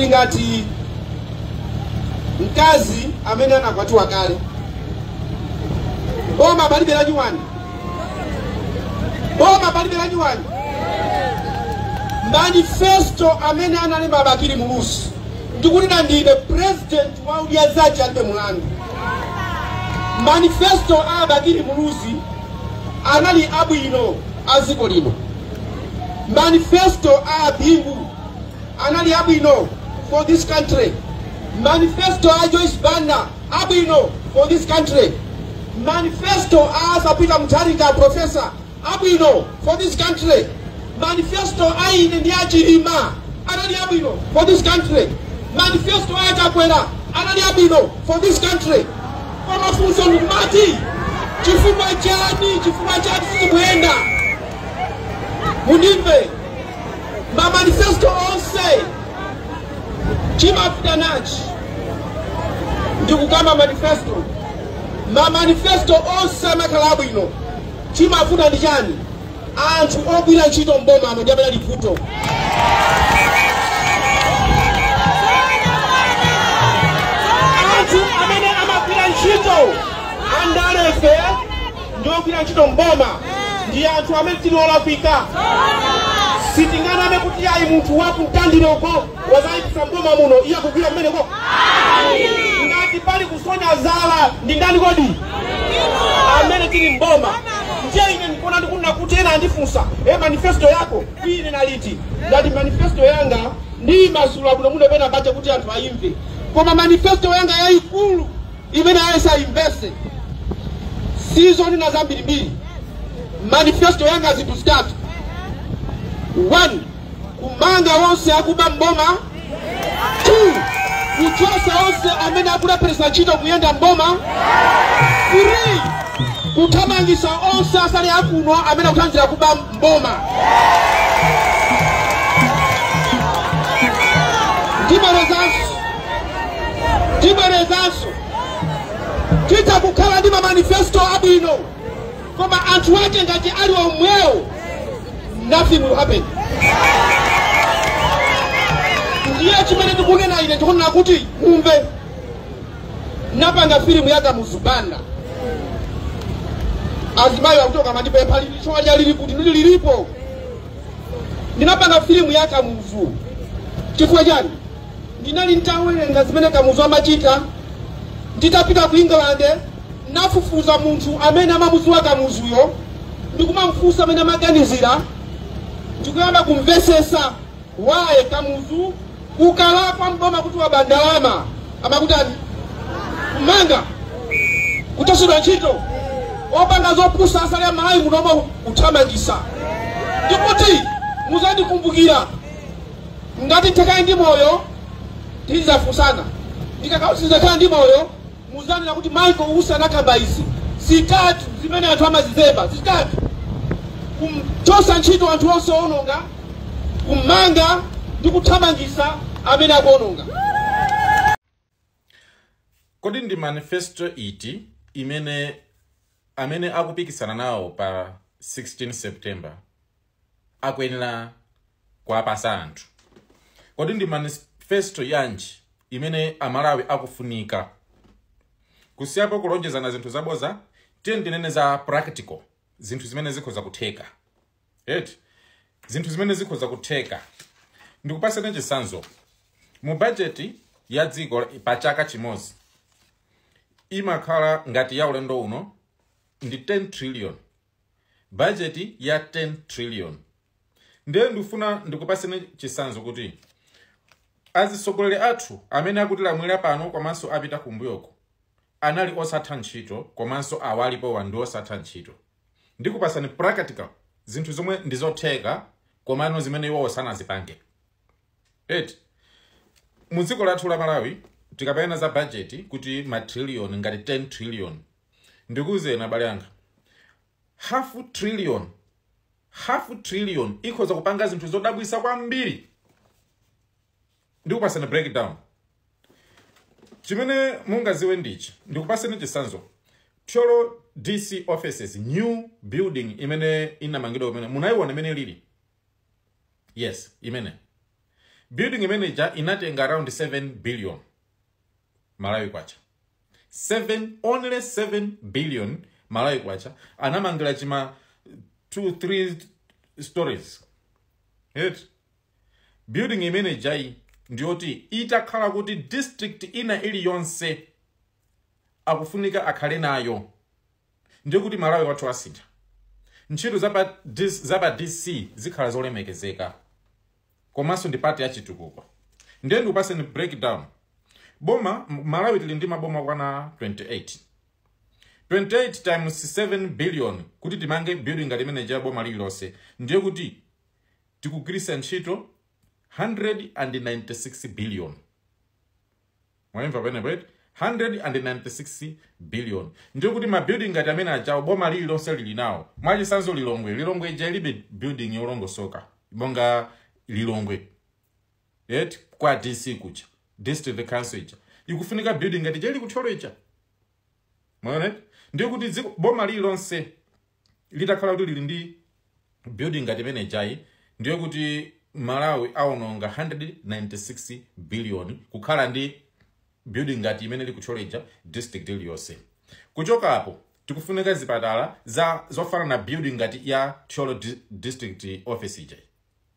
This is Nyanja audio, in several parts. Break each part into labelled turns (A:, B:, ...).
A: Zili ngati mkazi amene anakwatiwa kale. Boma palibe la nyuwani. Boma palibe la nyuwani. Manifesto amene analemba Bakili Muluzi, ndikunena ndine president wa Odya Zake Alibe Mulandu, manifesto a Bakili Muluzi anali abwino a dziko lino. Manifesto a Bingu anali abwino for this country. Manifesto a Joyce Banda abwino for this country. Manifesto a Peter Mutharika, professor, abwino for this country. Manifesto a ine ndi a Chilima anali abwino for this country. Manifesto a Chakwera anali abwino for this country. Koma funso ndimati, chifukwa chani? Chifukwa chani sizikuyenda? Mundimve, ma manifesto onse chimafika nachi ndikukamba manifesto. Ma manifesto onse amakhala abwino. Chimavuta ndi chani? Anthu ogwira ntchito mbomamo ndi amene ali vuto. Anthu amene amagwira ntchito andalefe ndi ogwira ntchito mboma ndi anthu amene tili olakwika. Sitinganame kuti ayi, munthu wakumtandiloko wazayipisa mboma muno, iye akugwira kumeneko. Ngati pali kusonya zala ndi ndani kodi? Amene tili mboma. Ndiye ine ndikuona ndikunena kuti ena andifunsa, "E, manifesto yako ine naliti?" Ngati manifesto yanga ndi masula kuno muno pena bache kuti anthu aimve, koma manifesto yanga yayikulu imene ayesa imvese sizonena zambirimbiri. Manifesto yanga zinthu zitatu. 1, kumanga onse akuba mboma. 2, kuchosa onse amene akulepheresa ntchito kuyenda mboma. 3, kuthamangisa onse asale akuno amene akuthandiza kuba mboma. Ndibwerezanso, ndibwerezanso, titha kukhala ndi mamanifesto abwino, koma anthu ake ngati ali omwewo, nothing will happen. Ndiye chimene ndikunena ine, ndikunena kuti mumve, napanga filimu ya Kamuzu Banda. Azimayi akutoka mandipempha lilichoalya lili kuti ndili lilipo. Ndinapanga filimu ya Kamuzu chifukwa chani? Ndinali ntawerenga zimene Kamuzu amachita. Nditapita ku England, nafufuza munthu amene amamudziwa Kamuzuyo, ndikumamfunsa amene amaganizira, ndikuyamba kumvesesa waye Kamuzu ukalakwa mboma kuti waba ndalama amakutani? Kumanga, kuchosedwa ntchito, opanga zopusa asale amalawi munomo kuthamangisa. Ndikuti muzandikumbukira ngati nthakayi ndi moyo, tizafunsana. Ndikakhala sizakhala ndi moyo, muzanena kuti Michael Usi anakamba izi. Zitatu zimene anthu amazizemba, zitatu: kumchosa ntchito anthu onse owononga, kumanga ndi kuthamangisa amene akuononga.
B: Kodi ndi manifesto iti imene amene akupikisana nawo pa 16 September akuyenera kuwapasa anthu? Kodi ndi manifesto yanji imene Amalawi akufunika? Kusiyapo kulonjezana zinthu zaboza, tiye ndinene za practical, zinthu zimene zikhoza kutheka eti, zinthu zimene zikhoza kutheka. Ndikupaseni chitsanzo. Mu bajeti ya dziko pa chaka chimodzi imakhala ngati ya ulendo uno ndi 10 trillion, bajeti ya 10 trillion. Ndiye ndikufuna ndikupaseni chitsanzo kuti azitsogoleri athu amene akutilamulira pano komanso apita kumbuyoko anali osatha ntchito, komanso awalipowa ndi osatha ntchito. Ndikupasani practical zinthu zomwe ndizotheka komano zimene iwowo sanazipange eti. Mu dziko lathu la Malawi, tikapayana za bajeti kuti matrillion ngati 10 trillion, ndikuwuzeni abale anga, half trillion, half trillion ikhoza kupanga zinthu zodabwisa kwambiri. Ndikupasani breakdown. Chimene mungaziwe ndichi, ndikupaseni chitsanzo. Thyolo DC offices, new building imene inamangidwa kumene, munayiona imene lili? Yes, imene Building manager inatenga around 7 billion Malawi kwacha. 7, only 7 billion Malawi kwacha. Anamangira chima 2 3 stories. Right? Building manager iyi ndiyoti itakhala kuti district ina iliyonse akufunika akhale nayo, ndiye kuti Malawi wathu asintha. Ntchito zapa DC zikhala zolemekezeka, komanso ndi part ya chitukuko. Ndiye ndikupaseni breakdown. Boma Malawi tili ndi maboma kwana 28. 28 times 7 billion kuti timange building ngati imene ya boma lililonse, ndiye kuti tikugwiritsa ntchito 196 billion. Mwayimva pene right? 196 billion. Ndiye kuti ma building ngati amene ajawo boma lililonse lili nawo. Mwachitsanzo Lilongwe, Lilongwe ija ilibe building yolongosoka monga Lilongwe. Yet kwa DC kucha, district council ija ikufunika building ngati jeli kuthyolo ija. Mwaona? Ndiye kuti boma lililonse litakhala kuti lili ndi building ngati imene ijayi, ndiye kuti Malawi aononga 196 billion kukhala ndi building ngati imene ili kuthyolo ija district iliyonse. Kuchoka apo tikufunika zipatala za zofanana na building ngati ya Thyolo district office ija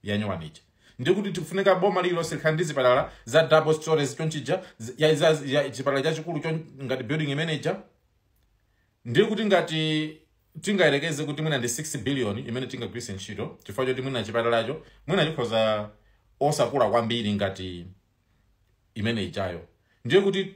B: ya nyuwani ija. Ndiye kuti tikufunika boma lililonse likhale ndi zipatala za double storage chonchija ya chipatala chachikulu ngati building imene ija. Ndiye kuti ngati tingayerekeze kuti mwina ndi 6 billion imene tingagwiritse ntchito, chifukwa choti mwina chipatalacho mwina chikhoza osakula kwambiri ngati imene ijayo. Ndiye kuti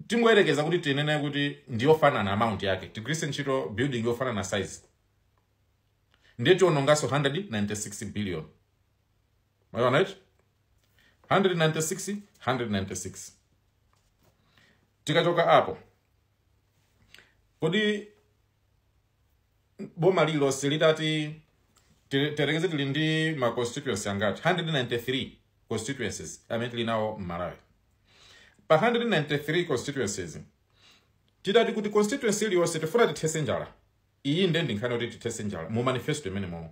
B: tingoyerekeza kuti tinene kuti ndiyofanana amount yake, tigwiritse ntchito building yofanana size, ndiye tiononganso 196 billion. Mwaona right? 196, 196. Tikachoka apo, kodi boma lililonse litati tiyerekeze tili ndi ma constituency angati? 193 constituencies amene tili nawo m'Malawi. Pa 193 constituencies, tidati kuti constituency iliyonse tifuna tithetse njala. Iyi ndiye ndi nkhani yoti tithetse njala mu manifesto imene momwe.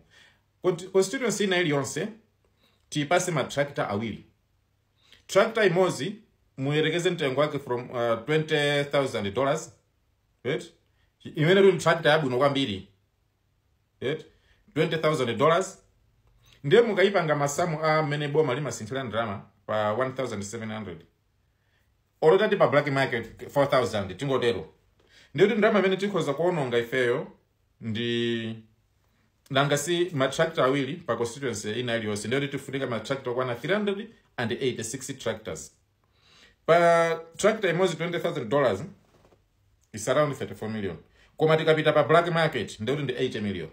B: Constituency ina iliyonse tiyipase ma tractor awiri. Tractor imodzi muyerekeze mtengo wake from $20,000, right? Imene ndi tractor yabwino kwambiri, right? $20,000. Ndiye mukayipanga masamu a mmene boma limasinthira ndalama pa 1700, olotati pa black market 4000 tingotero, ndiye kuti ndalama imene tikhoza kuononga ifeyo ndi nanga si ma tractor awiri pa constituency ina iliyonse. Ndiye kuti tifunika ma tractor okwana 386 tractors. Pa tractor imodzi $20,000 is around 34 million, koma tikapita pa black market ndiye kuti ndi 80 million.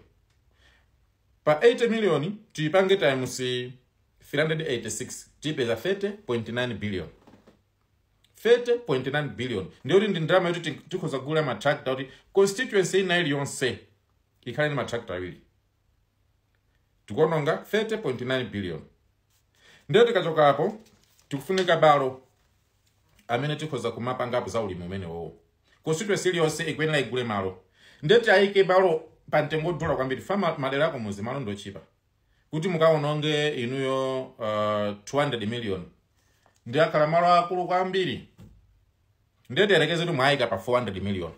B: Pa 80 million tiyipange times 386, tiyipeza 30.9 billion. 30.9 billion ndiye kuti ndi ndalama yoti tikhoza kugula ma tractor kuti constituency ina iliyonse ikhale ndi ma tractor awiri. Tikuononga 30.9 billion. Ndiye tikachoka apo tikufunika balo amene tikhoza kumapangapo za ulimi umene wowo. Constituency iliyonse ikuyenera igule malo. Ndiye tiyayike malo pa mtengo odula kwambiri. Fa madera ako muzi malo ndochipa, kuti mukaononge inuyo 200 million ndi akhala malo akulu kwambiri. Ndiye tiyerekeze kuti mwayika pa 400 million,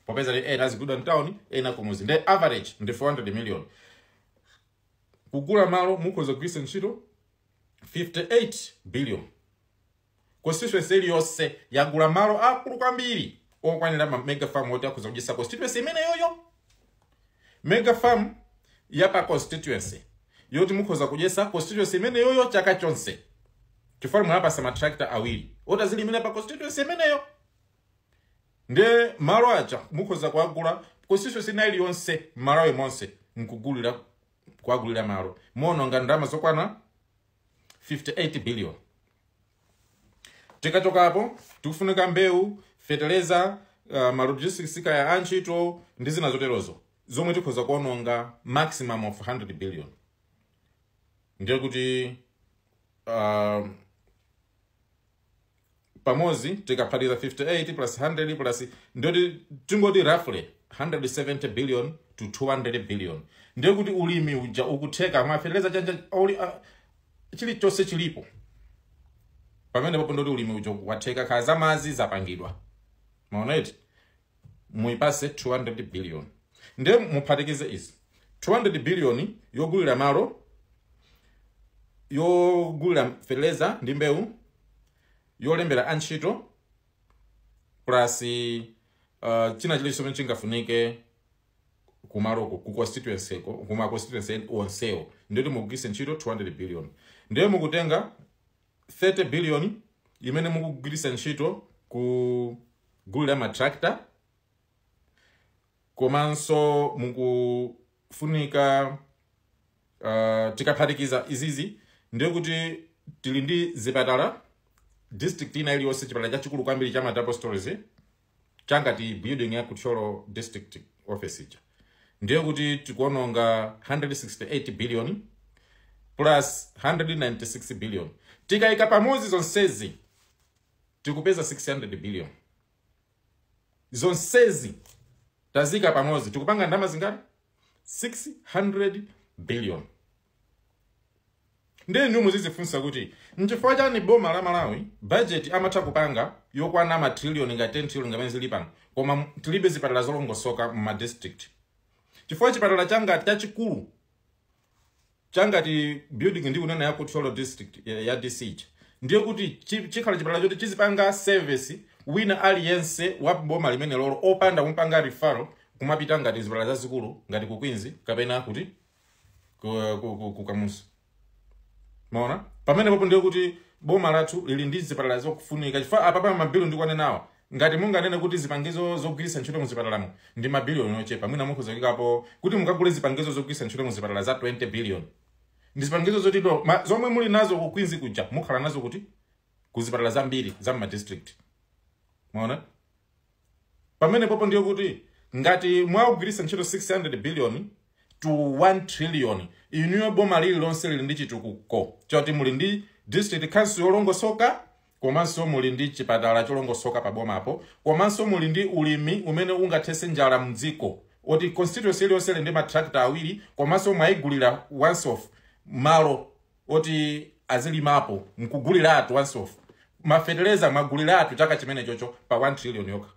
B: popeza ndi ena azigulidwa mtown, ena kumuzi, ndiye average ndi 400 million. Kugula malo mukhoza kugwiritsa ntchito 58 billion. Constituency iliyonse yagula malo akulu kwambiri okwanira ma mega farm oti akhoza kudyetsa constituency imene yoyo. Mega farm ya pa constituency yoti mukhoza kudyetsa constituency imene yoyo chaka chonse, chifukwa mwapasa ma tractor awiri oti azilimira pa constituency imeneyo. Ndiye malo aja mukhoza kuagula constituency ina iliyonse Malawi monse, nkugulira kuagulira malo muononga ndalama zokwana 58 billion. Tikachoka apo tikufunika mbewu, fertilizer, ma logistics kaya antchito ndi zina zoterozo zomwe tikhoza kuononga maximum of 100 billion. Ndiye kuti pamodzi tikaphatikiza 58 plus 100 plus, ndiyoti tingoti roughly 170 billion to 200 billion. Ndiye kuti ulimi uja ukutheka, mafeteleza chanja chilichonse chilipo. Pamene popo ndoti ulimi ujo watheka, khala za madzi zapangidwa. Maona iti muipase 200 billion, ndiye muphatikize izi: 200 billion yogulira malo, yogulira fertilizer ndi mbewu, yolembera antchito, plus china chilichonse chimene chingafunike kumaloko, ku constituency ko, kuma constituency onsewo. Ndiyoti mukugwiritse ntchito 200 billion. Ndiye mukutenga 30 billion imene mukugwiritsa ntchito kugulira ma tractor, komanso mukufunika tikaphatikiza izizi, ndiye kuti tili ndi zipatala district ina iliyonse, chipatala chachikulu kwambiri cha ma double stories changati building ya ku Thyolo district office ija, ndiye kuti tikuononga 168 billion plus 196 billion. Tikayika pamodzi zonsezi, tikupeza 600 billion. Zonsezi tazika pamodzi, tikupanga ndalama zingati? 600 billion. Ndiye ndiwo muzizifunsa kuti nchifukwa chani boma la Malawi budget amatha kupanga yokwana ma trillion nga 10 trillion ngamene zili pano, koma tilibe zipatala zolongosoka mu district? Chifukwa chipatala changati chachikulu changati building ndi kunena ya ku Thyolo district ya DC, ndiye kuti chikhala chipatala choti chizipanga service wina aliyense wa boma limene lolo, opanda kumupanga referral kumapita ngati zipatala zazikulu ngati ku Queens kapena kuti ku Kamuzu. Maona pamene popo, ndiye kuti boma lathu lili ndi zipatala zokufunika, chifukwa apa pa mabiliyoni ndikuanenawa, ngati munganene kuti zipangizo zogwiritsa ntchito muzipatalamo ndi mabiliyoni ochepa, mwina mukhuzakikapo kuti mukagule zipangizo zogwiritsa ntchito muzipatala za 20 billion, ndi zipangizo zoti zomwe muli nazo ku Queens kuja mukhala nazo kuti kuzipatala zambiri za mma district. Maona pamene popo, ndiye kuti ngati mwagwiritsa ntchito 600 billion to 1 trillion, inuyo boma lililonse lili ndi chitukuko choti muli ndi district council yolongosoka, komanso muli ndi chipatala cholongosoka pa bomapo, komanso muli ndi ulimi umene ungathetse njala mdziko, oti constituency iliyonse ili ndi ma tractor awiri, komanso mwayigulira once off malo oti azilimapo, nkuguliratu once off mafeteleza, mwaguliratu chaka chimene chocho pa 1 trillion yokha.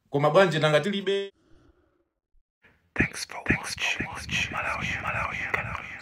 B: Koma bwanji nanga tilibe?
C: Thanks for watching. Malawi, Malawi, Malawi.